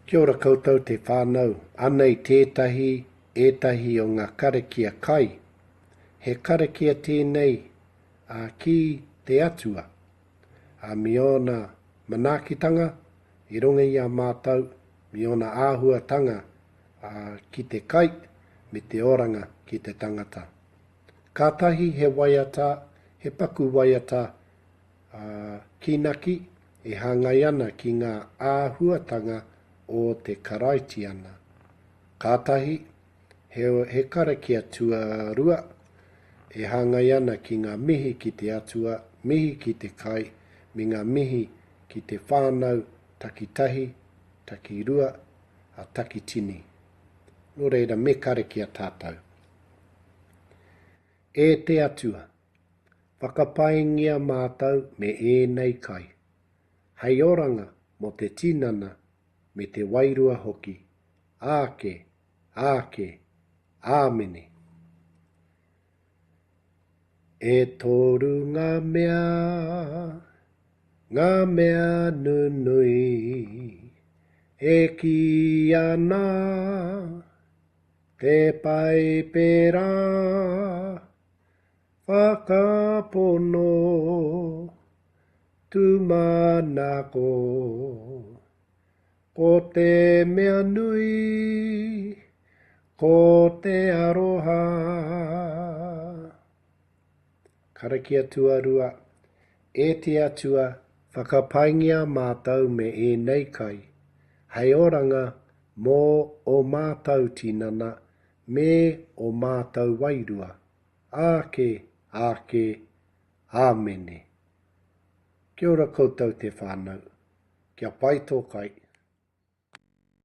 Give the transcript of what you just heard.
Kia ora koutou te whānau, anei tētahi, ētahi o ngā karakia kai. He karakia tēnei ā, ki te Atua, ā, me ōna manaakitanga i runga i a mātou, me ōna āhuatanga ā, ki te kai me te oranga ki te tangata. Kātahi he waiata, he paku waiata ā, kīnaki e hāngai ana ki ngā āhuatanga o te Karaitiana. Kātahi, he, he karakia tuarua e hāngai ana ki ngā mihi ki te Atua, mihi ki te kai, me ngā mihi ki te whānau takitahi, takirua, a takitini. Nō reira, me karakia tātou. E te Atua, Whakapaingia mātou me ēnei kai, hei oranga mō te tinana me te wairua hoki, āke, āke, āmene. E toru ngā mea, ngā mea nunui, e kī ana te Paipera. Whakapono, tūmanako, ko te mea nui, ko te aroha. Karakia tuarua, E te Atua, whakapaingia mātou me ēnei kai, hei oranga mō ō mātou tinana me ō mātou wairua. Āke, āke, āmene. Kia ora koutou te whānau. Kia pai tō kai.